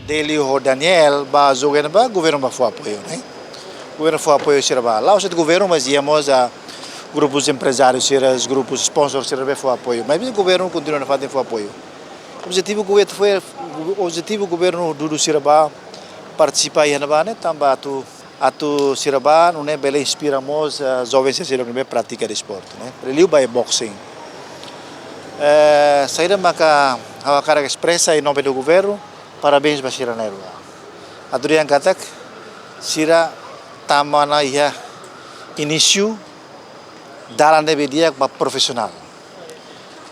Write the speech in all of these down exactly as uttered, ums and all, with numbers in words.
Delio ho Daniel ba jogu ne'ebá, governu ba fó apoiu, ne'e? Governu fó apoiu sira ba. La'ós de'it governu, mas iha mós grupus emprezáriu sira, grupus sponsor sira ne'ebé fó apoiu. Mas governu kontinua nafatin fó apoiu. Objetivu governu fó, objetivu governu dudu sira ba partisipa iha ne'ebá ne'e, tanba atu, atu sira ba, nune'e bele inspira mós, eh, joven sira ne'ebé pratika desportu, ne'e? Liuliu ba boxing. Eh, saida maka ha'u hakarak espresa em nome do governo, parabéns ba sira na'in-rua. Atu dehan katak sira tama ona iha inísiu dalan ne'ebé di'ak ba profisionál.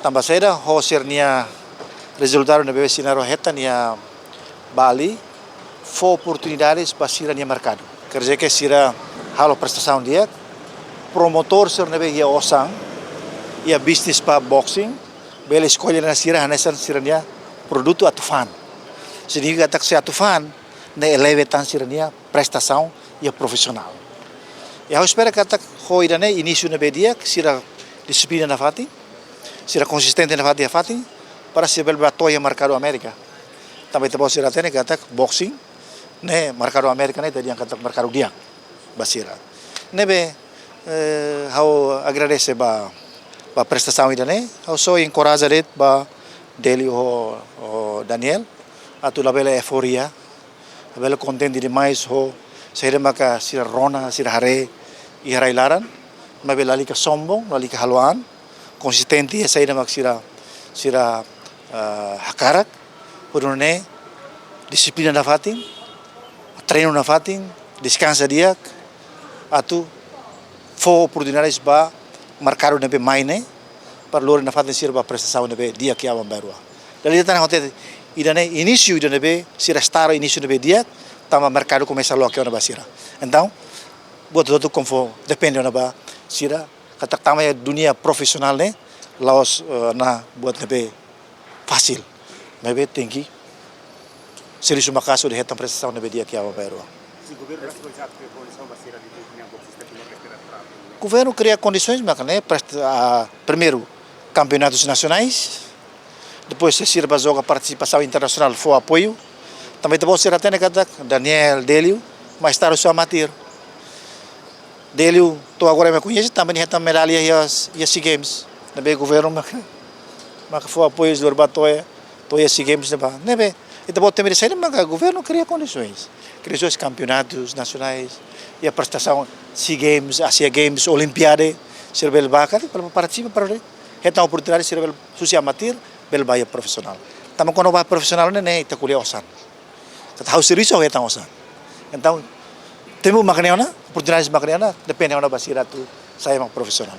Tanba saida, ho sira-nia rezultadu ne'ebé sira na'in-rua hetan iha Bali, fó oportunidades ba sira-nia merkadu. Quer dizer que sira halo prestasaun di'ak, promotór sira ne'ebé iha osan, iha bisnis ba boxing, bele eskolla ona sira hanesan sira-nia produtu atu fa'an. Signifika katak se atu fa'an, ne'e eleva tan sira-nia prestasaun iha profisionál. I ha'u espera katak ho ida-ne'e inísiu ne'ebé di'ak, sira dixiplina nafatin, sira konsistente nafatin, nafatin, para sira bele ba to'o iha merkadu Amérika. Tanba ita-boot sira hatene katak boxing ne'e merkadu Amérika ne'e ita dehan katak merkadu di'ak ba sira. Ne'ebé, eh, ha'u agradese ba, ba prestasaun ida-ne'e, ha'u só enkoraja de'it ba Delio ho, ho Daniel, atu labele euforia, labele kontente demais ho saida maka sira rona, sira haree iha rai-laran, maibé lalika sombong, lalika halo an, konsistente iha saida mak sira, sira, eh, hakarak, hodi nune'e dixiplina nafatin, treinu nafatin, deskansa di'ak, atu fó oportunidades ba merkadu ne'ebé mai ne'e, para lori nafatin sira ba prestasaun ne'ebé di'ak iha aban-bainrua. Dala ida tan ha'u hatete, ida-ne'e inísiu ida ne'ebé, sira start inísiu ne'ebé di'ak, tanba merkadu komesa loke ona ba sira. Entaun, buat hotu-hotu konfo depende ona ba sira, katak tama iha dunia profisionál ne'e, la'ós, eh, ona buat ne'ebé fasil. Maibé tenke servisu maka'as hodi hetan prestasaun ne'ebé di'ak iha aban-bainrua. Se governu rasik oinsá atu kria kondisaun ba sira di dunia boxista Timor-Leste atu trata. Governu kria kondisoens maka ne'e presta, ah, primeiru, kampeonatu nasionál, depois se sira ba joga partisipasaun internasionál fó apoiu. Tanba ita-boot sira hatene katak Daniel, Delio, mai start husi amatir. Delio to'o agora ema koñese, tanba nia hetan medalla iha, iha SEA Games. Ne'ebé governu maka, maka fó apoiu lori ba to'o, to'o iha SEA Games ne'ebá. Ne'ebé, ita-boot temi de'it saida maka governu kria kondisoens. Kria husi kampeonatus nasionais, iha prestasaun SEA Games, Asia Games, Olimpiade, sira bele ba karik, para partisipa, para hetan oportunidade, sira bele husi amatir, bele ba iha profisionál. Tanba kuandu ba profisionál ne'e, ne'e ita ko'alia osan. Katak ha'u servisu ha'u hetan osan. Entaun, tempu maka ne'e ona, oportunidades maka ne'e ona, depende ona ba sira atu sai ema profisionál.